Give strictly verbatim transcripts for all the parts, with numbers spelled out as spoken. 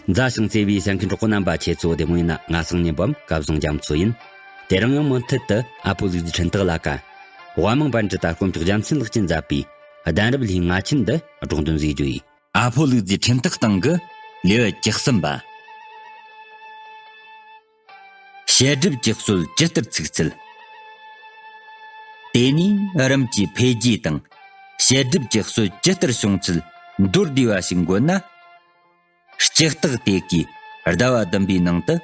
མཛའ་ཞིང་བརྩེ་བའི་གསན་མཁན་གྲོགས་པོ་རྣམ་པ། ཁྱེད་ཚོ་བདེ་མོ་ཡིན་ན། ང་སང་ཉིན་བམ་སྐལ་བཟང་རྒྱ་མཚོ་ཡིན། དེ་རིང་ཡང་མུ་མཐུད་དུ་ཨ་ཕོ་ལུག་རྫི་འཕྲིན་སྟེགས་ལ་ཀ། དབའ་མང་པཎ་ཌི་ཏ་དཀོན་མཆོག་རྒྱལ་མཚན་ལགས་ཀྱིས་མཛད་པའི་གདན་རབས་ལྷའི་ང་ཆེན་འདི་སྒྲོག་འདོན་ཟིག་རྒྱུ་ཡིན། ཨ་ཕོ་ལུག་རྫི་འཕྲིན་སྟེགས་སྟེང་གི་ལེའུ་བཅུ་གསུམ་པ། བཤད་སྒྲུབ་ཀྱི་སྲོལ་ཇི་ལྟར་ཚུགས་ཚུལ། དེ་ནས་རིམ་གྱིས་འཕེལ་རྒྱས་དང་། བཤད་སྒྲུབ་ཀྱི་སྲོལ་ཇི་ལྟར་བྱུང་ཚུལ་མདོར་བསྡུས་པ་ཞིག་འགོད་ན། ལྕགས་སྟག་སྟེ་གི་ཟླ་བ་བདུན་པའི་ནང་དུ།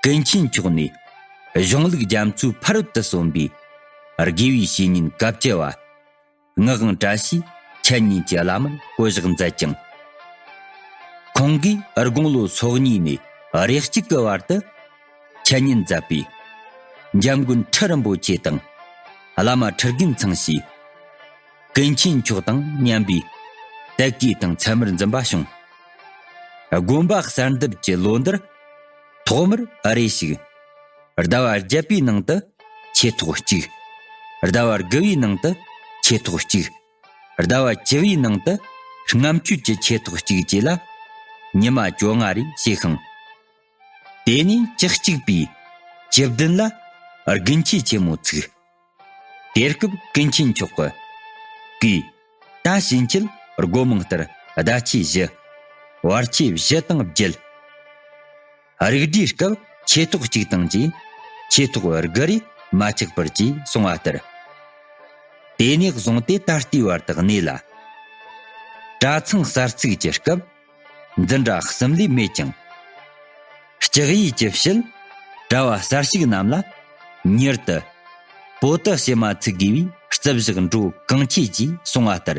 ཀུན་མཁྱེན་མཆོག་ནས་གཞུང་ལུགས་རྒྱ་མཚོའི་ཕ་རོལ་ཏུ་སོན་པའི་དགེ་བའི་བཤེས་གཉེན་དཀའ་བཅུ་བ། ངག་དབང་བཀྲ་ཤིས་འཆད་ཉན་གྱི་བླ་མར་བསྐོ་གཞག་མཛད་ཅིང་། ཁོང་གིས་དགུང་ལོ་སོ་གཉིས་ནས་རེ་གཅིག་གི་བར་དུ་འཆད་ཉན་མཛད་པའི་འཇམ་མགོན་ཁྲི་རིན་པོ་ཆེ་དང་བླ་མ་ཁྲི་རྒན་ཚང་ཞེས་ཀུན་མཁྱེན་མཆོག་དང་མཉམ་པའི་དད་གུས་དང་མཚན་མར་འཛིན་པ་བྱུང་། དགོན་པ་གསར་འདེབས་ཀྱི་ལོ་འདིར་ཐོག་མར་རེ་ཞིག་ཟླ་བ་བརྒྱད་པའི་ནང་དུ་ཆོས་ཐོག་གཅིག། ཟླ་བ་དགུ་བའི་ནང་དུ་ཆོས་ཐོག་གཅིག། ཟླ་བ་བཅུ་བའི་ནང་དུ་ལྔ་མཆོད་ཀྱི་ཆོས་ཐོག་གཅིག་བཅས་ལ་ཉི་མ་བཅོ་ལྔ་རེ་བྱས་ཤིང་། དེ་ནས་བཅུ་གཅིག་པའི་བཅུ་བདུན་ལ་དགུན་ཆོས་ཆེན་མོ་ཚུགས། དེ་སྐབས་ཀུན་མཁྱེན་མཆོག་གིས་ད་ཕྱིན་ཆད་སྒོ་མང་ལྟར་ཟླ་ཆོས་བཞི། བར་ཆོས་བཞི་དང་བརྒྱད། རིགས་སྒྲེའི་སྐབས་ཆོས་ཐོག་གཅིག་དང་བཅས་ཆོས་ཐོག་དགུ་རེ་མ་ཆག་པར་བཅས་གསུངས་པ་ལྟར། དེ་ནས་བཟུང་སྟེ་ད་ལྟའི་བར་དུ་གནས་ལ། གྲྭ་ཚང་གསར་ཚུགས་ཀྱི་སྐབས་འཛིན་གྲྭ་གསུམ་ལས་མེད་ཀྱང་། ལྕགས་ཡིག་གི་ཕྱིར་གྲྭ་བ་གསར་ཞུགས་རྣམས་ལ་མྱུར་དུ་པོ་ཏི་ཕྱེ་མ་ཚུགས་དགོས་པའི་རྩིབས་བཞག་འགྲོ་གང་ཆེ་ཅེས་གསུངས་པ་ལྟར།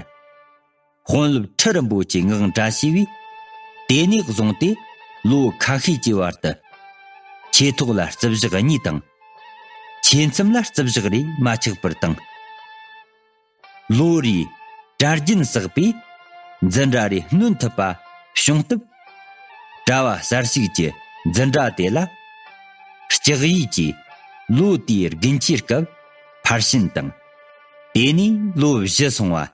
དཔོན་སློབ་ཁྲི་རིན་པོ་ཆེ་ངག་དབང་བཀྲ་ཤིས་པས་དེ་ནས་བཟུང་སྟེ་ལོ་ཁ་ཤས་ཀྱི་བར་དུ་ཆོས་ཐོག་ལ་རྩིབས་བཞག་གཉིས་དང་། ཆོས་མཚམས་ལ་རྩིབས་བཞག་རེ་མ་ཆག་པར་བཏང་། ལོ་རེའི་གྲྭ་རྒྱུན་བསགས་པས་འཛིན་གྲྭ་རེ་སྣོན་ཐུབ་པ་བྱུང་སྟབས། གྲྭ་བ་གསར་ཞུགས་ཀྱི་འཛིན་གྲྭ་དེ་ལ་ལྕགས་ཡིག་གིས་ལོ་དེའི་དགུན་ཆོས་སྐབས་ཕར་ཕྱིན་དང་། དེ་ནས་ལོ་བཞི་སོང་བ་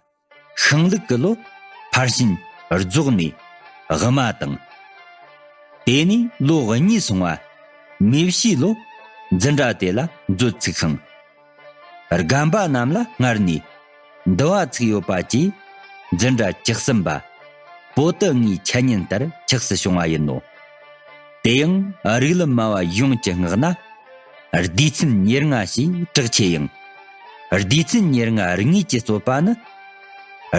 ཤིང་ལུག་གི་ལོ་ཕར་ཕྱིན་རྫོགས་ནས་དབུ་མ་དང་། དེ་ནས་ལོ་གཉིས་སོང་བ་མེ་བྱའི་ལོ་འཛིན་གྲྭ་དེ་ལ་མཛོད་ཚུགས་ཤིང་། རྒན་པ་རྣམས་ལ་སྔར་ནས་འདུལ་བ་ཚུགས་ཡོད་པ་བཅས་འཛིན་གྲྭ་བཅུ་གསུམ་པ་པོ་ཏི་ལྔའི་འཆད་ཉན་ལྟར་ཆགས་སུ་བྱུང་བ་ཡིན་ནོ། དེ་ཡང་རིགས་ལམ་སྨྲ་བ་ཡོངས་ཀྱི་ངག་ན། སྡེ་ཚན་ཉེར་ལྔ་ཞེས་གྲགས་ཆེ་ཡང་། སྡེ་ཚན་ཉེར་ལྔ་རིགས་ངེས་ཀྱི་རྩོད་པ་ནི།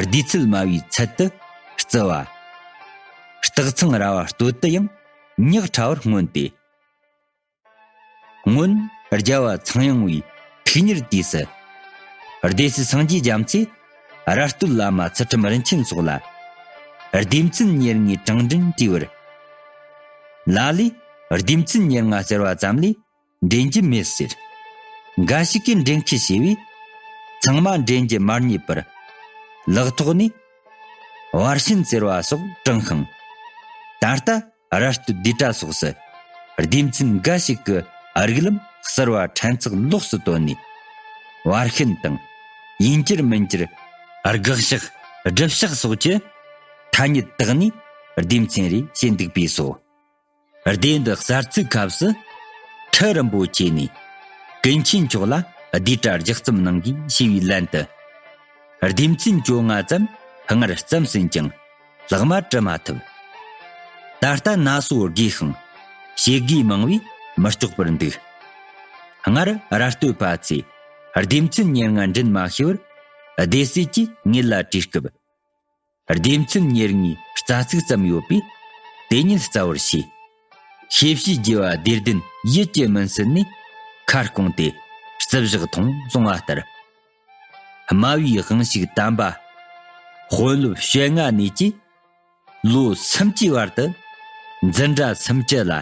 སྡེ་ཚན་སྨྲ་བའི་ཚད་དུ་རྩི་བ། སྟག་ཚང་ར་བ་སྟོད་དུ་ཡང་ཉག་ཕྲ་བར་མངོན་ཏེ། སྔོན་རྒྱལ་བ་ཚངས་དབྱངས་པའི་ཐུགས་གཉེར་དུས་སུ། སྡེ་སྲིད་སངས་རྒྱས་རྒྱ་མཚོས་ར་སྟོད་བླ་མ་ཚུལ་ཁྲིམས་རིན་ཆེན་སོགས་ལ་སྡེ་ཚན་ཉེར་ལྔའི་གྲངས་འདྲེན་དྲིས་པར། ལ་ལས་སྡེ་ཚན་ཉེར་ལྔ་ཟེར་བ་ཙམ་ལས་འདྲེན་རྒྱུ་མེད་ཟེར། འགའ་ཞིག་གིས་འདྲེན་ཁུལ་བྱས་པས་ཚང་མ་འདྲེན་རྒྱུ་མ་རྙེད་པར་ལག་ཐོག་ནས་བར་ཤན་ཟེར་བ་སོགས་དྲངས་ཤིང་། ད་ལྟ་ར་སྟོད་སྡེ་གྲྭ་སོགས་སུ་སྡེ་ཚན་འགའ་ཞིག་གི་རིགས་ལམ་གསར་བ་ཕྲན་ཚེགས་ལོགས་སུ་བཏོན་ནས་བར་ཤན་དང་ཡིན་གྱུར་མིན་གྱུར་དགག་བཞག་སྒྲུབ་བཞག་སོགས་ཀྱི་ཐ་སྙད་བཏགས་ནས་སྡེ་ཚན་རེ་བྱས་འདུག་པས་སོ། སྡེ་འདི་གསར་ཚུགས་སྐབས་སུ་ཁྲི་རིན་པོ་ཆེ་ནས་ཀུན་མཁྱེན་མཆོག་ལ་སྡེ་གྲྭ་ལྗགས་རྩོམ་གནང་གིས་ཞེས་པའི་ལན་དུ། སྡེ་ཚན་བཅོ་ལྔ་ཙམ་སྔར་བརྩམས་ཟིན་ཀྱང་ལྷག་མ་བྲི་མ་ཐུབ། ད་ལྟ་ན་སོ་རྒས་ཤིང་བྱེད་དགོས་མང་བས་མི་ལྕོགས་པར་འདུག། སྔར་ར་སྟོད་པ་ཚོས་སྡེ་ཚན་ཉེར་ལྔ་འདྲེན་མ་ཤེས་པར་སྡེ་སྲིད་ཀྱིས་ངེད་ལ་དྲིས་སྐབས། སྡེ་ཚན་ཉེར་ལྔའི་རྩ་ཚིག་ཙམ་ཡོད་པས་དེ་ཉིད་རྩ་བར་བྱས། ཤེས་བྱའི་རྒྱལ་བ་སྡེ་བདུན་ཡིད་ཀྱིས་མུན་སེལ་ནས་ཁ་སྐོང་སྟེ་རྩིབས་བཞག་ཐུང་གསུང་བ་ལྟར། སྨྲ་བའི་དབང་ཕྱུག་དམ་པ་དཔོན་སློབ་སྤྱན་སྔ་ནས་ཀྱིས་ལོ་སུམ་ཅུའི་བར་དུ་འཛིན་གྲྭ་སུམ་ཅུ་ལ་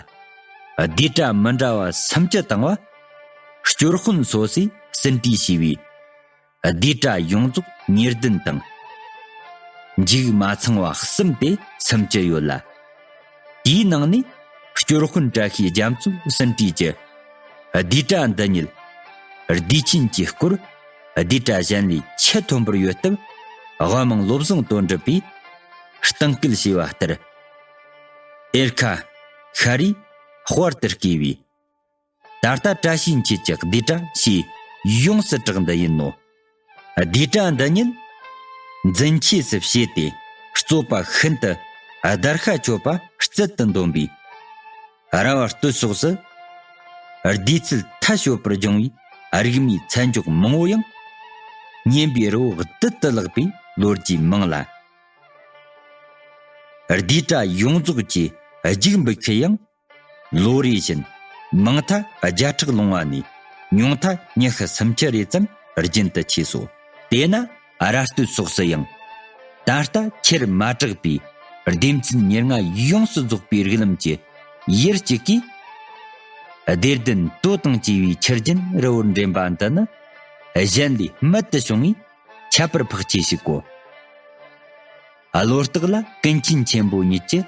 སྡེ་གྲྭ་མི་འདྲ་བ་སུམ་ཅུ་བཏང་བ་སྐྱོར་དཔོན་སོ་སོས་ཟིན་བྲིས་བྱས་པའི་སྡེ་གྲྭ་ཡོངས་རྫོགས་ཉེར་བདུན་དང་། མཇུག་མ་ཚང་བ་གསུམ་སྟེ་སུམ་ཅུ་ཡོད་ལ། དེའི་ནང་ནས་སྐྱོར་དཔོན་བཀྲ་ཤིས་རྒྱ་མཚོ་ཟིན་བྲིས་ཀྱི་སྡེ་གྲྭ་འདི་ཉིད་སྡེ་ཆེན་གྱི་སྐོར་སྡེ་གྲྭ་གཞན་ལས་ཆེས་མཐོན་པོར་ཡོད་སྟབས། དབུ་མང་བློ་བཟང་དོན་གྲུབ་པས་གཏིང་སྐུལ་བྱས་པ་ལྟར། གཡེར་ཁ་ཤར་རིས་དཔར་དུ་བརྐོས་པའི། ད་ལྟ་བཀྲ་ཤིས་འཁྱིལ་གྱི་ལྡེ་བཀྲ་ཞེས་ཡོངས་སུ་གྲགས་འདི་ཡིན་ནོ། ལྡེ་བཀྲ་འདི་ཉིད་འཛིན་ཆས་སུ་བྱས་ཏེ། རྩོད་པ་ཤིན་ཏུ་བརྡར་ཤ་ཆོད་པ་རྩལ་དུ་འདོན་པའི། ར་བ་སྟོད་ཕྱོགས་སུ་ལྡེ་ཚལ་མཐའ་ཞོད་པར་ལྗོངས་པའི་རིག་མའི་མཚན་འཇོག་མང་བོ་ཡང་སྙན་པའི་རི་བོ་རྡུལ་དུ་ལག་པའི་ལོ་རྒྱུས་མང་ལ། ལྡེ་བཀྲ་ཡོངས་རྫོགས་ཀྱི་རྒྱུག་འབུད་མཁན་ཡང་ལོ་རེ་བཞིན་མང་མཐའ་བརྒྱ་ཕྲག་ལོངས་པ་ནས་ཉུང་མཐའ་ཉི་ཤུ་སུམ་ཅུ་རེ་ཙམ་རྒྱུན་དུ་ཆད་སོ། དེས་ན་ར་སྟོད་ཕྱོགས་སུ་ཡང་ད་ལྟ་ཁྱེར་མ་དྲགས་པའི་ལྡེ་མཚན་ཉེར་ལྔ་ཡོངས་སུ་རྫོགས་པའི་རིགས་ལམ་གྱི་ཡུལ་གཅིག་གིས། སྡེ་བདུན་རྡོ་དང་བཅས་པའི་ཆུ་རྒྱུན་རི་བོར་འདྲེན་པ་འདི་ནི་གཞན་ལས་རྨད་དུ་བྱུང་བའི་ཁྱད་པར་འཕགས་ཆེ་ཞིག་གོ། བློ་རྟགས་ལ་ཀུན་མཁྱེན་ཆེན་པོ་ཉིད་ཀྱི་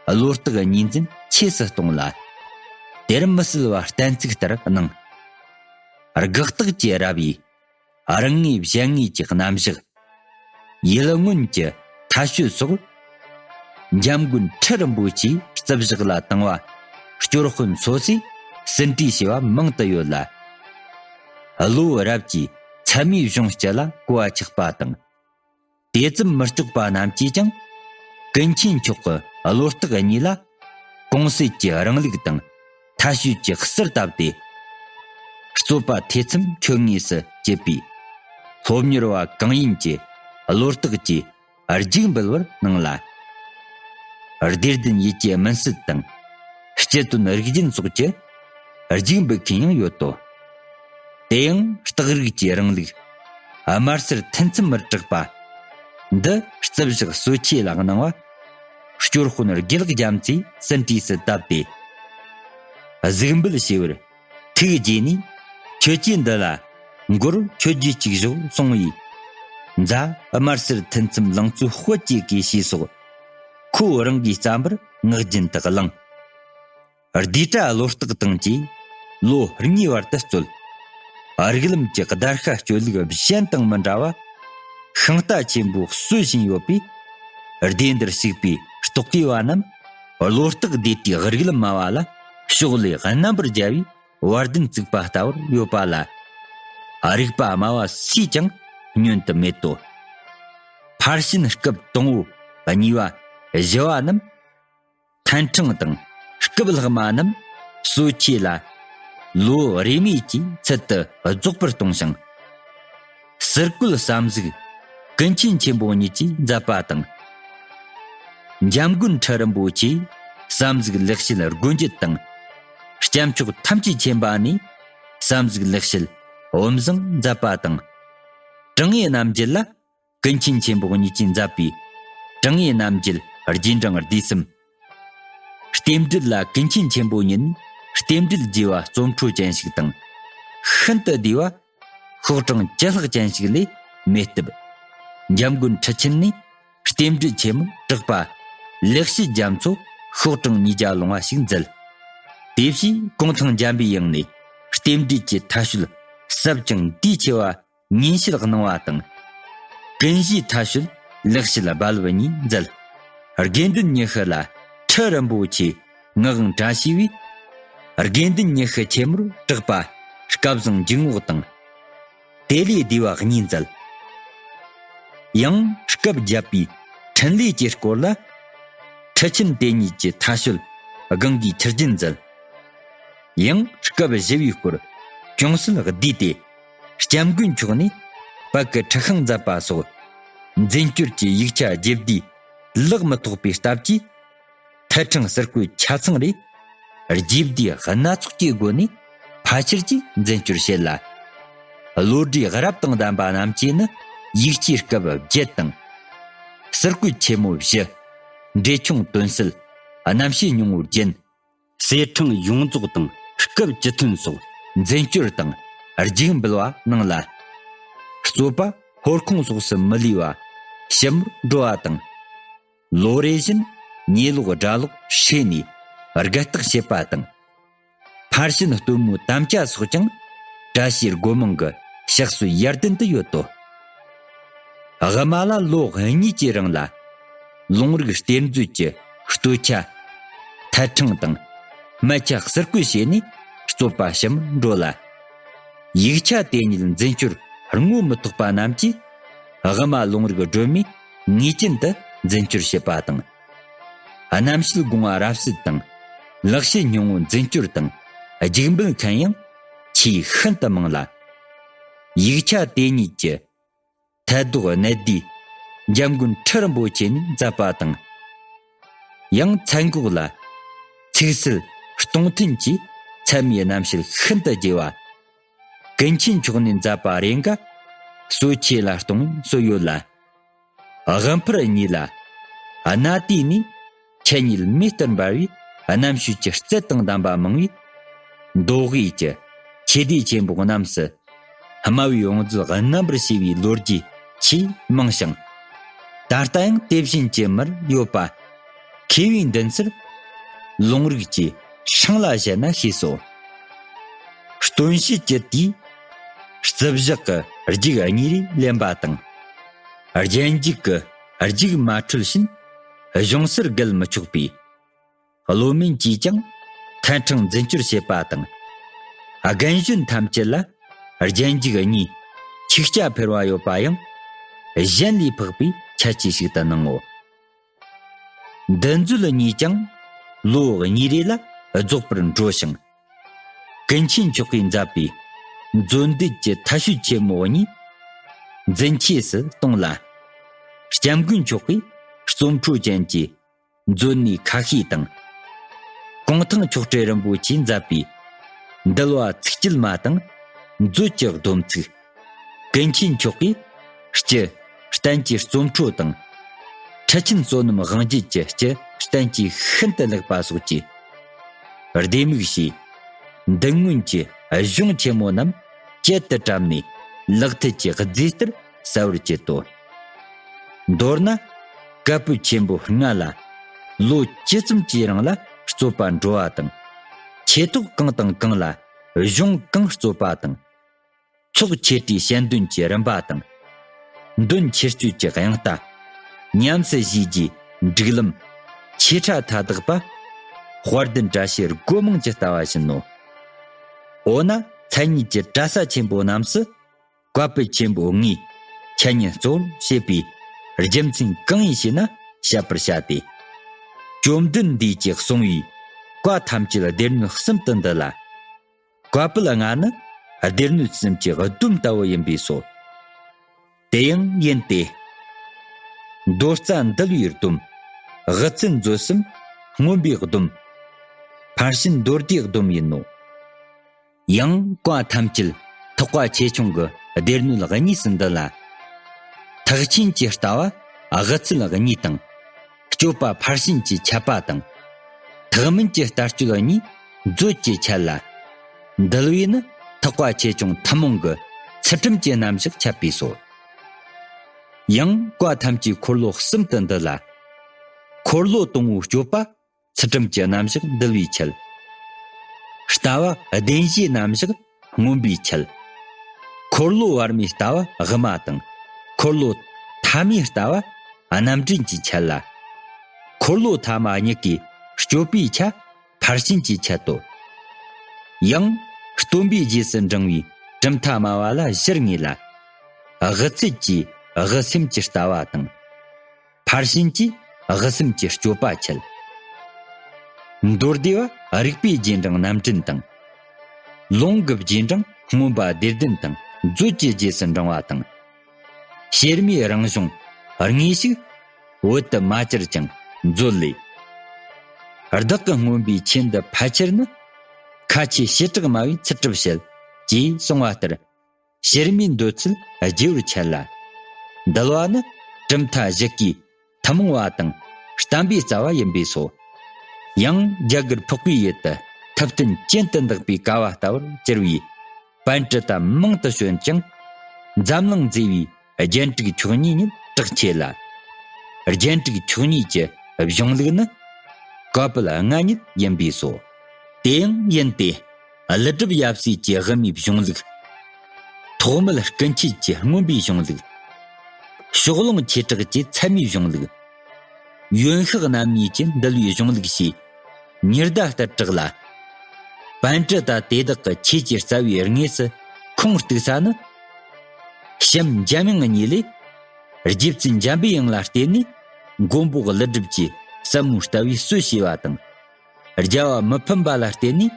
བློ་རྟགས་གཉིས་འཛིན་ཆོས་སུ་གཏོང་ལ། དེར་མི་གསལ་བ་གཏན་ཚིགས་ལྟར་སྣང་། དགག་རྟགས་ཀྱི་ར་བའི་རང་ངེས་གཞན་ངེས་ཀྱི་རྣམ་གཞག་ཡིད་མངོན་གྱི་མཐའ་དཔྱོད་སོགས། འཇམ་མགོན་ཁྲི་རིན་པོ་ཆེའི་རྩིབས་བཞག་ལ་དང་བ་སྐྱོར་དཔོན་སོ་སོས་ཟིན་བྲིས་བྱས་པ་མང་དུ་ཡོད་ལ། བློ་རབ་ཀྱིས་ཚད་མའི་གཞུང་སྤྱི་ལ་གོ་བ་ཆགས་པ་དང་། དེ་ཙམ་མི་ལྕོགས་པ་རྣམས་ཀྱིས་ཀྱང་ཀུན་མཁྱེན་མཆོག་གི་བློ་རྟགས་གཉིས་ལ་གོང་གསལ་གྱི་རིང་ལུགས་དང་མཐའ་དཔྱོད་ཀྱི་གསེར་བཏབ་སྟེ། རྩོད་པ་ཐེ་ཚོམ་ཆོད་ངེས་སུ་བྱེད་པའི་སློབ་གཉེར་བ་གང་ཡིན་གྱི་བློ་རྟགས་ཀྱིས་རྒྱུག་འབུལ་བར་སྣང་ལ། སྡེ་བདུན་ཡུལ་གྱི་སྨིན་བསལ་དང་། སྤྱི་དོན་རིག་རྒྱུན་སོགས་ཀྱི་རྒྱུག་འབུལ་མཁན་ཡང་ཡོད་དོ། དེ་ཡང་རྟགས་རིགས་ཀྱི་རིང་ལུགས་དམར་སེར་ཐུན་མཚམས་མི་གྲགས་པ་འདི་རྩིབས་བཞག་གསོ་ཆས་ལ་གནང་བ། སྐྱོར་དཔོན་དགེ་ལེགས་རྒྱ་མཚོས་ཟིན་བྲིས་སུ་བཏབ་སྟེ། གཟིགས་འབུལ་ཞུས་པར། ཐུགས་དགྱེས་ནས། ཁྱོད་ཀྱིས་འདི་ལ་མགོར་ཆོས་རྒྱུད་ཅིག་བཞག་གསུང་བས། མཛའ་དམར་སེར་ཐུན་མཚམས་ལང་ཚོའི་དཔལ་གྱི་དགེ་བཤེས་སོགས། ཁོ་རང་གིས་བརྩམས་པར་ངག་རྒྱུན་དུ་བླངས། ལྡེ་བཀྲ་བློ་རྟགས་དང་བཅས་ལོ་གཉིས་བར་དུ་རྩོད། རིགས་ལམ་གྱི་བརྡར་ཤ་གཅོད་ལུགས་གཞན་དང་མི་འདྲ་བ་ཤིང་རྟ་ཆེན་པོ་གསོ་བཞིན་ཡོད་པས། སྡེ་འདིར་ཞུགས་པའི་རྟོག་གེ་བ་རྣམས་བློ་རྟགས་སྡེ་བཀྲའི་རིགས་ལམ་སྨྲ་བ་ལ་ཕྱོགས་ལས་རྣམ་པར་རྒྱལ་བའི་བར་ལྡན་བཙུགས་པ་ལྟ་བུར་ཡོད་པ་ལ། རིགས་པ་སྨྲ་བ་སུས་ཀྱང་བསྙོན་དུ་མེད་དོ། ཕར་ཕྱིན་སྐབས་དང་པོ་གཉིས་པ་བཞི་བ་རྣམས་ཐན་ཕྲེང་དང་སྐབས་ལྷག་མ་རྣམས་གསོ་ཆས་ལ་ལོ་རེ་མེད་ཀྱི་ཚུལ་དུ་རྫོགས་པར་གཏོང་ཞིང་། ཟུར་བཀོད་བསམ་གཟིགས་ཀུན་མཁྱེན་ཆེན་པོ་ཉིད་ཀྱིས་མཛད་པ་དང་། འཇམ་མགོན་ཁྲི་རིན་པོ་ཆེས་བསམ་གཟིགས་ལེགས་བཤད་སྒོ་འབྱེད་དང་། སྐྱབས་མཆོག་ཐམས་ཅད་མཁྱེན་པ་ནས་བསམ་གཟིགས་ལེགས་བཤད་བུམ་བཟང་མཛད་པ་དང་། དྲང་ངེས་རྣམ་འབྱེད་ལ་ཀུན་མཁྱེན་ཆེན་པོ་ཉིད་ཀྱིས་མཛད་པའི་དྲང་ངེས་རྣམ་འབྱེད་རྗེས་འབྲང་བསྡུས་གསུམ། རྟེན་འབྲེལ་ལ་ཀུན་མཁྱེན་ཆེན་པོ་ཉིད་ནས་རྟེན་འབྲེལ་རྒྱས་པ་རྩོམ་འཕྲོ་ཅན་ཞིག་དང་། ཤིན་ཏུ་བདེ་བ་ཤོག་གྲངས་བཅུ་ལྷག་ཅན་ཞིག་ལས་མེད་སྟབས། འཇམ་མགོན་ཁྲི་ཆེན་ནས་རྟེན་འབྲེལ་ཆེན་མོར་གྲགས་པ་ལེགས་བཤད་རྒྱ་མཚོ་ཤོག་གྲངས་ཉིས་བརྒྱ་ལོངས་པ་ཞིག་མཛད། དེ་བཞིན་གུང་ཐང་འཇམ་པའི་དབྱངས་ནས་རྟེན་འབྲེལ་གྱི་མཐའ་དཔྱོད་ཟབ་ཅིང་འདུས་ཆེ་བ་ཉིན་བཤད་གནང་བ་དང་། ཀུན་གཞིའི་མཐའ་དཔྱོད་ལེགས་བཤད་རྦ་རླབས་གཉིས་མཛད། དགེ་འདུན་ཉི་ཤུ་ལ་ཁྲི་རིན་པོ་ཆེ་ངག་དབང་བཀྲ་ཤིས་པས། དགེ་འདུན་ཉི་ཤུ་ཆེན་མོར་གྲགས་པ་སྐལ་བཟང་འཇུག་ངོགས་དང་། དེ་ལས་བསྡུས་པ་གཉིས་མཛད། ཡང་སྐབས་བརྒྱད་པའི་འཕྲིན་ལས་ཀྱི་སྐོར་ལ། ཁྲི་ཆེན་དེ་ཉིད་ཀྱི་མཐའ་དཔྱོད་སྒང་གི་ཆུ་རྒྱུན་མཛད། ཡང་སྐབས་བཞི་པའི་སྐོར་ཅུང་ཟད་བསྡུས་ཏེ། སྐྱབས་མགོན་མཆོག་ནས་བོད་ཀྱི་ཁྲི་ཤིང་མཛད་པ་སོགས་འཛིན་སྐྱོར་གྱི་ཡིག་ཆ་རྒྱས་བསྡུས་ལག་མི་ཐོགས་པའི་སྟབས་ཀྱིས། ཐད་ཕྲེང་ཟུར་བཀོད་ཆ་ཚང་རེ་རྒྱས་བསྡུས་སྣ་ཚོགས་ཀྱི་སྒོ་ནས་ཕལ་ཆེར་གྱིས་འཛིན་སྐྱོར་བྱེད་ལ། བློ་གྲོས་རབ་དང་ལྡན་པ་རྣམས་ཀྱིས་ནི་ཡིག་ཆའི་སྐབས་བརྒྱད་དང་། ཟུར་བཀོད་ཆེན་མོ་བཞི། འགྲེལ་ཆུང་དོན་གསལ་རྣམ་བཤད་སྙིང་པོ་རྒྱན། གསེར་ཕྲེང་ཡོངས་རྫོགས་དང་སྐབས་ཀྱི་དོན་སོགས་འཛིན་སྐྱོར་དང་རྒྱུགས་འབུལ་བ་གནང་ལ། རྩོད་པ་ཧོར་ཁུང་སོགས་སུ་མི་ལུས་པ་ཞིབ་མོར་འགྲོ་བ་དང་། ལོ་རེ་བཞིན་ཉེ་ལོག་སྒྲ་ལོག་ཧྲེ་ནས་རྒལ་རྟགས་བྱེད་པ་དང་། ཕར་ཕྱིན་སྟོན་མོའི་དམ་བཅའ་སོགས་ཀྱང་བཀྲ་ཤིས་སྒོ་མང་གི་ཕྱག་སྲོལ་ཡར་ལྡན་དུ་ཡོད་དོ། དབུ་མ་ལ་ལོ་གཉིས་ཀྱི་རིང་ལ་ལུང་རིགས་གཏེར་མཛོད་ཀྱི་སྟོད་ཆ་ ཐད་ཕྲེང་དང་སྨད་ཆ་ཟུར་བཀོད་བྱས་ནས་རྩོད་པ་ཞིབ་མོར་འགྲོ་ལ། ཡིག་ཆ་དེ་ཉིད་འཛིན་སྐྱོར་སྔོན་མི་ཐོགས་པ་རྣམས་ཀྱིས་དབུ་མ་ལུང་རིགས་སྒྲོན་མེ་ངེས་ཅན་དུ་འཛིན་སྐྱོར་བྱེད་པ་དང་། རྣམ་བཤད་སྒོ་ང་རབ་གསལ་དང་ལེགས་བཤད་སྙིང་བོ་འཛིན་སྐྱོར་དང་རྒྱུགས་འབུལ་མཁན་ཡང་ཆེས་ཤིན་ཏུ་མང་ལ། ཡིག་ཆ་དེ་ཉིད་ཀྱི་ཐད་གཏོགས་གནད་བསྡུས་འཇམ་མགོན་ཁྲི་རིན་པོ་ཆེ་ནས་མཛད་པ་དང་། ཡང་མཚན་འགོག་ལ་ཚིག་གསལ་སྟོང་ཐུན་གྱིས་ཚད་མའི་རྣམ་བཤད་ཤིན་ཏུ་རྒྱས་པ། ཀུན་མཁྱེན་མཆོག་ནས་མཛད་པ་རེ་འགའ་སྲོལ་ཆེ་ལ་གཏོང་སྲོལ་ཡོད་ལ། དབུ་འཕར་གཉིས་ལ་གནའ་དུས་ནས་ཁྱད་ཉིད་མེ་ལྟར་འབར་བའི་རྣམ་དཔྱོད་ཀྱི་རྩལ་དང་ལྡན་པ་མང་བས། མདོ་དབུས་ཀྱི་ཆོས་སྡེ་ཆེན་པོ་རྣམས་སུ་སྨྲ་བའི་བང་མཛོད་རྣམ་པར་ཕྱེ་བའི་ལོ་རྒྱུས་ཆེས་མང་ཞིང་། ད་ལྟ་ཡང་དེ་བཞིན་གྱི་མིར་ཡོད་པ། མཁས་པའི་མདུན་སར་ལུང་རིགས་ཀྱི་ཤིང་ལ་བཞད་ན་ཤེས་སོ། སྟོན་དཔྱིད་ཀྱི་དུས་རྩི་བཞག་གི་རྒྱུག་གཉིས་རེ་ལེན་པ་དང་། རྒྱན་འཇུག་གི་རྒྱུག་མ་འཁྲོལ་ཕྱིན་གཞུང་སར་བརྒལ་མི་ཆོག་པས། བློ་དམན་གྱིས་ཀྱང་ཐད་ཕྲེང་འཛིན་སྐྱོར་བྱེད་པ་དང་། རྒན་གཞོན་ཐམས་ཅད་ལ་རྒྱན་འཇུག་གཉིས་ཆིག་སྐྱ་འཕེར་བ་ཡོད་པ་ཡང་གཞན་ལས་འཕགས་པའི་ཁྱད་ཆོས་ཤིག་ཏུ་སྣང་ངོ་། འདི་མཛོད་གཉིས་ཀྱང་ལོ་གཉིས་རེ་ལ་རྫོགས་པར་འགྲོ་ཞིང་། ཀུན་མཁྱེན་མཆོག་གིས་མཛད་པའི་མཛོད་འདི་ཀྱི་མཐའ་དཔྱོད་ཆེན་མོ་གཉིས་འཛིན་ཆས་སུ་གཏོང་ལ། སྐྱབས་མགོན་མཆོག་གིས་རྩོམ་འཕྲོ་ཅན་གྱི་མཛོད་ནས་ཁ་ཤས་དང་། གུང་ཐང་མཆོག་སྤྲུལ་རིན་པོ་ཆེས་མཛད་པའི་འདུལ་བ་ཚིགས་བཅད་མ་དང་མཛོད་ཀྱི་སྡོམ་ཚིག་ཀུན་མཁྱེན་མཆོག་གིས་སྤྱི་བསྟན་གྱི་རྩོམ་འཕྲོ་དང་། ཁྲི་ཆེན་བསོད་ནམས་དབང་རྒྱལ་གྱི་སྤྱི་བསྟན་གྱི་ཤིན་ཏུ་ལེགས་པ་སོགས་ཀྱི་ལྡེ་མིག་བྱས། འདི་སྔོན་གྱི་གཞུང་ཆེན་མོ་རྣམས་གྱལ་དུ་བཀྲམ་ནས་ལག་མཐིལ་གྱི་རྫས་ལྟར་གསལ་བར་བྱེད་དོ། མདོར་ན། བཀའ་པོད་ཆེན་པོ་ལྔ་ལ་ལོ་ཇི་ཙམ་གྱི་རིང་ལ་རྩོད་པ་འགྲོ་བ་དང་། ཆོས་ཐོག་གང་དང་གང་ལ་གཞུང་གང་རྩོད་པ་དང་། ཚོགས་ཆོས་གྲོས་ཞལ་འདོན་གྱི་རིམ་པ་དང་། འདོན་ཆོས་སྤྱོད་ཀྱི་དབྱངས་རྟ། ཉམས་སུ་བཞེས་རྒྱུའི་སྒྲིག་ལམ། ཆོས་ཁྲ་མཐའ་དག་པ། དཔལ་ལྡན་བཀྲ་ཤིས་སྒོ་མང་གི་ལྟ་བ་བཞིན་ནོ། འོ་ན་མཚན་ཉིད་ཀྱི་གྲྭ་ས་ཆེན་པོ་རྣམས་སུ། བཀའ་པོད་ཆེན་པོ་ལྔའི་འཆད་ཉན་གཙོ་བོར་བྱེད་པའི་རྒྱུ་མཚན་གང་ཡིན་ཞེ་ན་བཤད་པར་བྱ་སྟེ། བཅོམ་ལྡན་འདས་ཀྱིས་གསུངས་པའི་བཀའ་ཐམས་ཅད་སྡེ་སྣོད་གསུམ་དུ་འདུ་ལ། བཀའ་པོད་ལྔ་ནི་སྡེ་སྣོད་གསུམ་གྱི་སྡོམ་ལྟ་བུ་ཡིན་པས་སོ། དེ་ཡང་ཡིན་ཏེ། མདོ་རྩ་འདུལ་བའི་སྡོམ། དབུ་ཚད་མཛོད་གསུམ་སྔོན་པོའི་སྡོམ། ཕར་ཕྱིན་མདོ་སྡེའི་སྡོམ་ཡིན་ནོ། ཡང་བཀའ་ཐམས་ཅད་ཐེག་པ་ཆེ་ཆུང་གི་སྡེ་སྣོད་གཉིས་སུ་འདུ་ལ། ཐེག་ཆེན་གྱི་ལྟ་བ་དབུ་ཚད་གཉིས་དང་། སྤྱོད་པ་ཕར་ཕྱིན་གྱི་ཆད་པ་དང་། ཐེག་དམན་གྱི་ལྟ་སྤྱོད་གཉིས་མཛོད་ཀྱི་ཆད་ལ། འདུལ་བའི་ནི་ཐེག་པ་ཆེ་ཆུང་ཐུན་མོང་གི་ཚུལ་ཁྲིམས་ཀྱི་རྣམ་གཞག་འཆད་པས་སོ། ཡང་བཀའ་ཐམས་ཅད་འཁོར་ལོ་གསུམ་དུ་འདུ་ལ། འཁོར་ལོ་དང་པོའི་སྤྱོད་པ། ཚུལ་ཁྲིམས་ཀྱི་རྣམ་གཞག་འདུལ་བའི་ཆད། ལྟ་བ་བདེན་བཞིའི་རྣམ་གཞག་མངོན་པའི་ཆད། འཁོར་ལོ་བར་མའི་ལྟ་བ་དབུ་མ་དང་། འཁོར་ལོ་ཐ་མའི་ལྟ་བ་རྣམ་འདྲེན་གྱི་ཆད་ལ། འཁོར་ལོ་ཐ་མ་གཉིས་ཀའི་སྤྱོད་པའི་ཆ་ཕར་ཕྱིན་གྱི་ཆད་དོ། ཡང་སྟོན་པའི་རྗེས་སུ་འབྲང་བའི་གྲུབ་མཐའ་སྨྲ་བ་ལ་བཞིར་ངེས་ལ། དབུ་ཚད་ཀྱིས་དབུ་སེམས་ཀྱི་ལྟ་བ་དང་། ཕར་ཕྱིན་གྱིས་དབུ་སེམས་ཀྱི་སྤྱོད་པ་འཆད། མདོ་སྡེ་བ་རིགས་པའི་རྗེས་འབྲང་རྣམ་འདྲེན་དང་། ལུང་གི་རྗེས་འབྲང་མངོན་པ་སྡེ་བདུན་དང་མཛོད་ཀྱི་རྗེས་སུ་འབྲང་བ་དང་། གཤེར་མའི་རང་གཞུང་དངོས་ཤིག་བོད་དུ་མ་གྱུར་ཀྱང་མཛོད་ལས། བདག་གི་མངོན་པའི་ཆེད་འདི་ཕལ་ཆེར་ནི། ཁ་ཆེ་བྱེ་བྲག་སྨྲ་བའི་ཚུལ་ཁྲིམས་བཤད། ཅེས་གསུངས་པ་ལྟར། གཤེར་མའི་འདོད་ཚུལ་རྒྱས་པར་འཆད་ལ། འདུལ་བ་ནི་གྲུབ་མཐའ་བཞི་ཀའི་ཐུན་མོང་བ་དང་བསྟན་པའི་རྩ་བ་ཡིན་པས་སོ། ཡང་རྒྱ་གར་འཕགས་པའི་ཡུལ་དུ་ཐུབ་བསྟན་ཅན་དུ་འདེགས་པའི་ཀ་བ་ལྟ་བུར་གྱུར་པའི་པཎྜི་ཏ་མང་དུ་བྱོན་ཀྱང་། འཛམ་གླིང་མཛེས་པའི་རྒྱན་དྲུག་མཆོག་གཉིས་ཉིད་གྲགས་ཆེ་ལ། རྒྱན་དྲུག་མཆོག་གཉིས་ཀྱི་གཞུང་ལུགས་ནི་བཀའ་པོད་ལྔ་ཉིད་ཡིན་པས་སོ། དེ་ཡང་ཡིན་ཏེ། ཀླུ་སྒྲུབ་ཡབ་སྲས་ཀྱི་དབུ་མའི་གཞུང་ལུགས། ཐོགས་མེད་སྐུ་མཆེད་ཀྱི་མངོན་པའི་གཞུང་ལུགས། ཕྱོགས་གླང་ཆོས་གྲགས་ཀྱི་ཚད་མའི་གཞུང་ལུགས། ཡོན་ཤགས་རྣམ་གཉིས་ཀྱི་འདུལ་བའི་གཞུང་ལུགས་ཞེས། ཉི་ཟླ་ལྟར་གྲགས་ལ། པཎ་ཌི་ཏ་དེ་དག་གི་ཆོས་ཀྱི་རྩ་བའི་དངོས་སུ་ཁུངས་གཏུགས་ས་ནི། བྱམས་འཇམ་དབྱངས་གཉིས་ལས། རྗེ་བཙུན་འཇམ་པའི་དབྱངས་ལ་བརྟེན་ནས་མགོན་པོ་ཀླུ་སྒྲུབ་ཀྱིས་ཟབ་མོའི་ལྟ་བའི་སྲོལ་ཕྱེ་བ་དང་། རྒྱལ་བ་མི་ཕམ་པ་ལ་བརྟེན་ནས་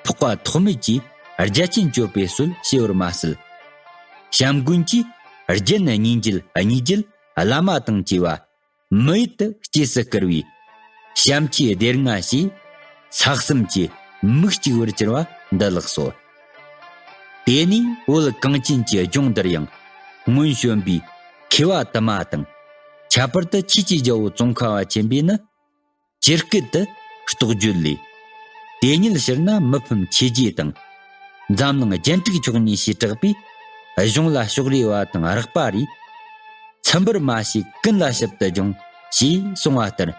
འཕགས་པ་ཐོགས་མེད་ཀྱིས་རྒྱ་ཆེན་སྤྱོད་པའི་སྲོལ་ཕྱེ་བར་མ་ཟད། བྱམས་མགོན་གྱིས་རྒྱན་གཉིས་འགྱེད་གཉིས་འགྱེད་བླ་མ་དང་བཅས་པ་མི་ཡུལ་དུ་སྐྱེས་སུ་བསྐུར་བའི་བྱམས་ཆོས་སྡེ་ལྔ་ཞེས་ས་གསུམ་གྱི་མིག་གཅིག་པར་གྱུར་པ་འདི་ལགས་སོ། དེ་ནས་བོད་གངས་ཅན་གྱི་ལྗོངས་འདིར་ཡང་སྔོན་བྱོན་པའི་མཁས་པ་དུ་མ་དང་། ཁྱད་པར་དུ་ཆོས་ཀྱི་རྒྱལ་པོ་ཙོང་ཁ་པ་ཆེན་པོས་ནི། ཇི་སྐད་དུ་རྟོགས་བརྗོད་ལས། དེ་ཉིད་ཕྱིར་ན་མི་ཕམ་ཆོས་རྗེ་དང་། འཛམ་གླིང་རྒྱན་དྲུག་མཆོག་གཉིས་ཞེས་གྲགས་པའི་གཞུང་ལ་ཕྱོགས་རིས་པ་དང་རགས་པ་རེས། ཚིམ་པར་མ་བྱས་ཀུན་ལ་ཞིབ་ཏུ་སྦྱོངས་ཞེས་གསུངས་པ་ལྟར།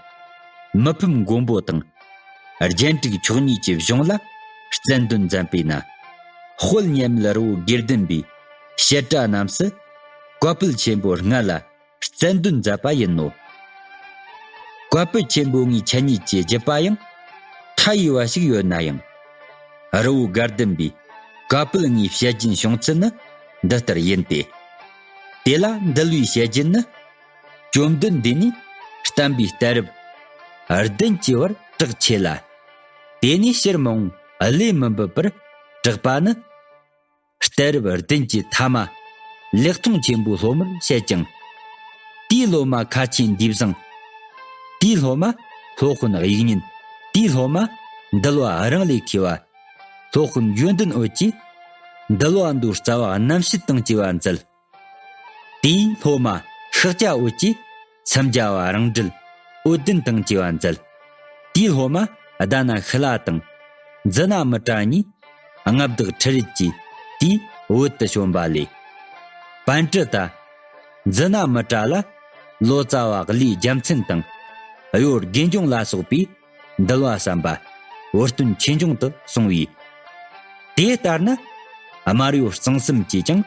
མི་ཕམ་མགོན་པོ་དང་། རྒྱན་དྲུག་མཆོག་གཉིས་ཀྱི་གཞུང་ལ་རྩལ་འདོན་མཛད་པས་ན། དཔལ་མཉམ་མེད་རི་བོ་དགེ་ལྡན་པའི་བཤད་གྲྭ་རྣམས་སུ་བཀའ་པོད་ཆེན་པོ་ལྔ་ལ། རྩལ་འདོན་མཛད་པ་ཡིན་ནོ། བཀའ་པོད་ཆེན་པོ་ལྔའི་འཆད་ཉན་གྱི་བརྒྱུད་པ་ཡང་མཐའ་ཡས་པ་ཞིག་ཡོད་ན་ཡང་། རི་བོ་དགའ་ལྡན་པའི་བཀའ་པོད་ལྔའི་བཤད་རྒྱུན་བྱུང་ཚུལ་ནི་འདི་ལྟར་ཡིན་ཏེ། དེ་ལ་འདུལ་བའི་བཤད་རྒྱུན་ནི། བཅོམ་ལྡན་འདས་ནས་བསྟན་པའི་གཏད་རབས་བདུན་གྱི་བར་གྲགས་ཆེ་ལ། དེ་ནས་ཕྱིར་མི་འོང་བློས་མི་འབབ་པར་གྲགས་པ་ནི། གཏད་རབས་བདུན་གྱི་ཐ་མ་ལེགས་མཐོང་ཆེན་པོའི་སློབ་མར་བཤད་ཅིང་། དེའི་སློབ་མ་མཁན་ཆེན་འདུས་བཟང་། དེའི་སློབ་མ་སློབ་དཔོན་དབྱིག་གཉེན། དེའི་སློབ་མ་འདུལ་བ་རང་ལས་མཁས་པ་སློབ་དཔོན་ཡོན་ཏན་འོད་ཀྱིས། འདུལ་བ་མདོའི་རྩ་བ་རྣམ་བཤད་དང་བཅས་པ་མཛད། དེའི་སློབ་མ་ཤཱཀྱ་འོད་ཀྱིས་སེམས་རྒྱ་བ་རང་འགྲེལ་འོད་ལྡན་དང་བཅས་པ་མཛད། དེའི་སློབ་མ་ཨ་དྷ་ན་ཤཱི་ལ་དང་། ཛི་ན་མི་ཏྲ་གཉིས་མངའ་བདག་ཁྲི་རལ་གྱིས་དེའི་བོད་དུ་བྱོན་པ་ལས། པཎ་ཌི་ཏ་ཛི་ན་མི་ཏྲ་ལ་ལོ་ཙཱ་བ་ཀླུའི་རྒྱལ་མཚན་དང་། གཡོ་དགེ་འབྱུང་ལ་སོགས་པའི་འདུལ་བ་གསན་པ་བོད་སྟོན་ཆོས་འབྱུང་དུ་སོང་བས། དེ་ལྟར་ན་སྨར་ཡོ་གཙང་གསུམ་གྱིས་ཀྱང་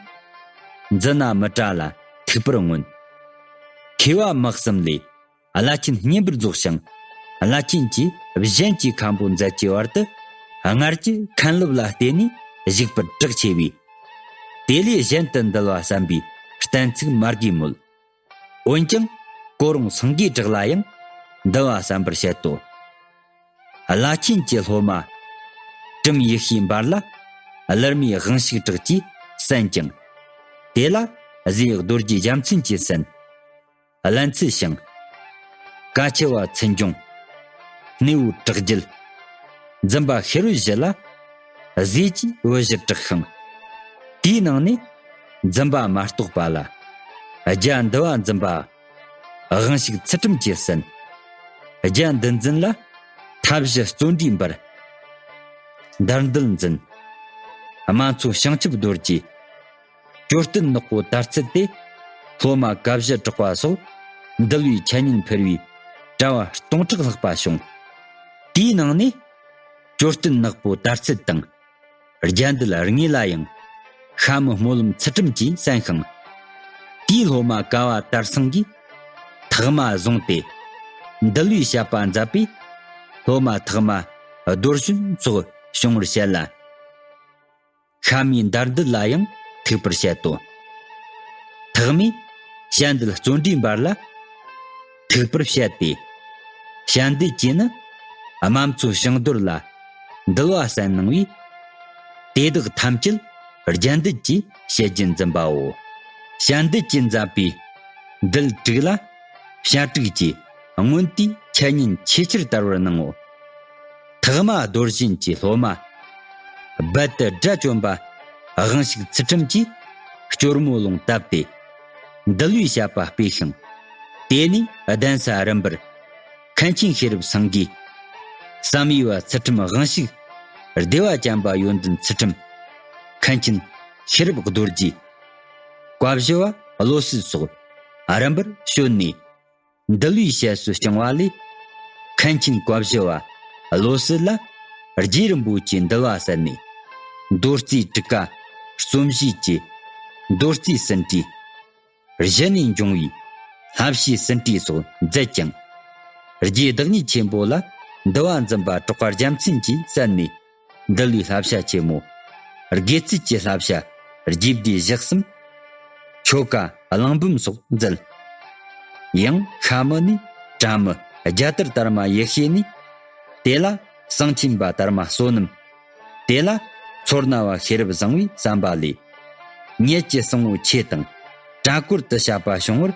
ཛི་ན་མི་ཏྲ་ལ་ཐུག་པར་མངོན། མཁས་པ་དམག་གསུམ་ལས་བླ་ཆེན་བསྙེན་པར་རྫོགས་ཤིང་། བླ་ཆེན་གྱིས་གཞན་གྱི་མཁན་པོ་མཛད་ཀྱི་བར་དུ་སྔར་གྱི་མཁན་སློབ་ལ་བརྟེན་ནས་བཞུགས་པར་གྲགས་ཆེ་བས། དེ་ལས་གཞན་དུ་འདུལ་བ་གསན་པའི་གཏན་ཚིགས་མ་དགོས་མོད། འོན་ཀྱང་ཀོ་རོང་སེང་གེའི་བྲག་ལ་ཡང་འདུལ་བ་གསན་པར་བཤད་དོ། བླ་ཆེན་གྱི་སློབ་མ་བྲམ་ཡེ་ཤེས་འབར་ལ་གླུ་མའི་དབང་ཕྱུག་གྲགས་ཀྱིས་གསན་ཅིང་། དེ་ལ་རྫས་རྡོ་རྗེ་རྒྱལ་མཚན་གྱིས་གསན། བླ་མཚེ་ཞིང་། ཀ་ཆེ་བ་མཚན་ལྗོངས། སྣེའུ་གྲགས་རྒྱལ། འཛིན་པ་ཤེར་བུ་བཞི་ལ་རྫས་ཀྱི་བུ་བཞི་གྲགས་ཤིང་། དེའི་ནང་ནས་འཛིན་པ་མ་གཏོགས་པ་ལ་རྒྱ་འདུལ་བ་འཛིན་པ་དབང་ཕྱུག་ཚུལ་ཁྲིམས་ཀྱིས་གསན། རྒྱ་འདུལ་འཛིན་ལ་མཐའ་བཞི་བརྩོན་འགྲུས་འབར། འདར་འདུལ་འཛིན། དམ་མཚོ་བྱང་ཆུབ་རྡོ་རྗེ། ཅོ་སྟོན་ནག་པོ་དར་ཚུལ་ཏེ། སློབ་མ་བཀའ་བཞི་གྲགས་པ་སོགས་འདུལ་བའི་འཆད་ཉན་ཕུལ་བའི་གྲྭ་བ་སྟོང་ཕྲག་ལྷག་པ་བྱུང་། དེའི་ནང་ནས་ཅོ་སྟོན་ནག་པོ་དར་ཚུལ་དང་། རྒྱ་འདུལ་དངོས་ལ་ཡང་ཤ་མི་སྨོན་ལམ་ཚུལ་ཁྲིམས་ཀྱིས་གསན་ཤིང་། དེའི་སློབ་མ་ཀ་བ་དར་སེང་གིས་ཐག་མ་བཟུང་སྟེ་འདུལ་བའི་བཤད་པ་མཛད་པས། སློབ་མ་ཐག་མ་རྡོར་གཞོན་སོགས་བྱུང་བར་བཤད་ལ། ཤ་མའི་འདར་འདུལ་ལ་ཡང་ཐུག་པར་བཤད་དོ། ཐག་མས་བཤད་འདུལ་བརྩོན་འགྲུས་འབར་ལ་ཐུག་པར་བཤད་དེ། བཤད་འདུལ་གྱིས་ནི་དམ་མཚོ་བྱང་རྡོར་ལ་འདུལ་བ་གསན་གནང་བས། དེ་དག་ཐམས་ཅད་རྒྱ་འདུལ་གྱི་བཤད་རྒྱུན་འཛིན་པའོ། བཤད་འདུལ་གྱིས་མཛད་པའི་འདུལ་དྲུག་ལ་བྱ་དྲུག་ཅེས་སྔོན་དུས་འཆད་ཉན་ཆེས་ཆེར་དར་བར་གནང་ངོ་། ཐག་མ་རྡོར་གཞོན་གྱི་སློབ་མ་རྦད་དེ་དགྲ་བཅོམ་པ་དབང་ཕྱུག་ཚུལ་ཁྲིམས་ཀྱིས་སྐྱོར་མོ་ལུང་བཏབ་སྟེ་འདུལ་བའི་བཤད་པ་སྤེལ་ཞིང་། དེ་ནས་གདན་ས་རིམ་པར་མཁན་ཆེན་ཤེས་རབ་སེང་གེ། བསམ་ཡས་པ་ཚུལ་ཁྲིམས་དབང་ཕྱུག། བདེ་བ་ཅན་པ་ཡོན་ཏན་ཚུལ་ཁྲིམས། མཁན་ཆེན་ཤེས་རབ་རྡོ་རྗེ། བཀའ་བཞི་པ་བློ་གསལ་སོགས་རིམ་པར་བྱོན་ནས། འདུལ་བའི་བཤད་སྲོལ་བསྐྱངས་པ་ལས། མཁན་ཆེན་བཀའ་བཞི་པ་བློ་གསལ་ལ་རྗེ་རིན་པོ་ཆེའི་འདུལ་བ་གསན་ནས། མདོ་རྩིས་དྲུག་ཀ་རྩོམ་གཞིས་ཀྱི་མདོ་རྩིས་ཟིན་བྲིས། གཞི་ནས་འབྱུང་བའི་ལྷ་བཤེས་ཟིན་བྲིས་སོགས་མཛད་ཅིང་། རྗེ་བདག་ཉིད་ཆེན་པོ་ལ་ འདུལ་བ་འཛིན་པ་གྲགས་པ་རྒྱལ་མཚན་གྱིས་གསན་ནས། འདུལ་བའི་བསླབ་བྱ་ཆེན་མོ། དགེ་ཚུལ་གྱི་བསླབ་བྱ། རྒྱས་བསྡུས་བཞི་གསུམ། ཆོ་ག་གླེང་འབུམ་སོགས་མཛད། ཡང་ཤ་མི་ནས་བྲམ་མི་རྒྱལ་དར་དར་མ་ཡེ་ཤེས་ནས། དེ་ལ་གསང་ཆེན་པ་དར་མ་བསོད་ནམས། དེ་ལ་མཚོ་སྣ་བ་ཤེས་རབ་བཟང་བོས་གསན་པ་ལས། ཉེ་ཀྱི་གསང་བོ་ཆེ་དང་བྲན་སྐོར་དུ་བཤད་པ་བྱུང་བར།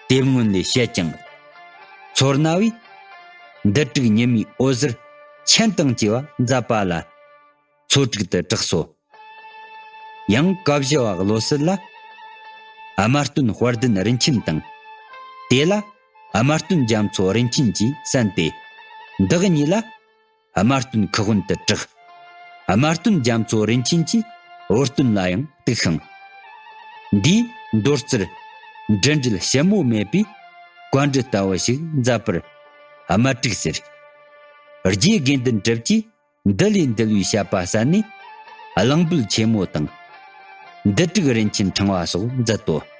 དེ་སྔོན་ལས་བཤད་ཀྱང་། མཚོ་སྣ་བས་འདུལ་དྲུག་ཉི་མའི་འོད་ཟེར་མཆན་དང་བཅས་པ་མཛད་པ་ལ་མཚོ་དྲུག་ཏུ་གྲགས་སོ། ཡང་སྐབས་བཞི་བ་བློ་གསལ་ལ། དམར་སྟོན་དཔལ་ལྡན་རིན་ཆེན་དང་། དེ་ལ་དམར་སྟོན་རྒྱ་མཚོ་རིན་ཆེན་གྱིས་གསན་ཏེ། འདི་གཉིས་ལ་དམར་སྟོན་ཁུ་དབོན་དུ་གྲགས། དམར་སྟོན་རྒྱ་མཚོ་རིན་ཆེན་གྱིས་བུ་སྟོན་ལ་ཡང་གཏུགས་ཤིང་། འདིས་མདོ་རྩར་འབྲུ་འགྲེལ་ཞིབ་མོ་མེད་པའི་བཀའ་འགྲེལ་ལྟ་བུ་ཞིག་མཛད་པར་དམར་དྲུག་ཟེར། རྗེ་དགེ་འདུན་གྲུབ་ཀྱིས་འདི་ལས་འདུལ་བའི་བཤད་པ་གསན་ནས་གླེང་འབུལ་ཆེན་མོ་དང་། འདུལ་དྲུག་རིན་ཆེན་ཕྲེང་བ་སོགས་མཛད་དོ།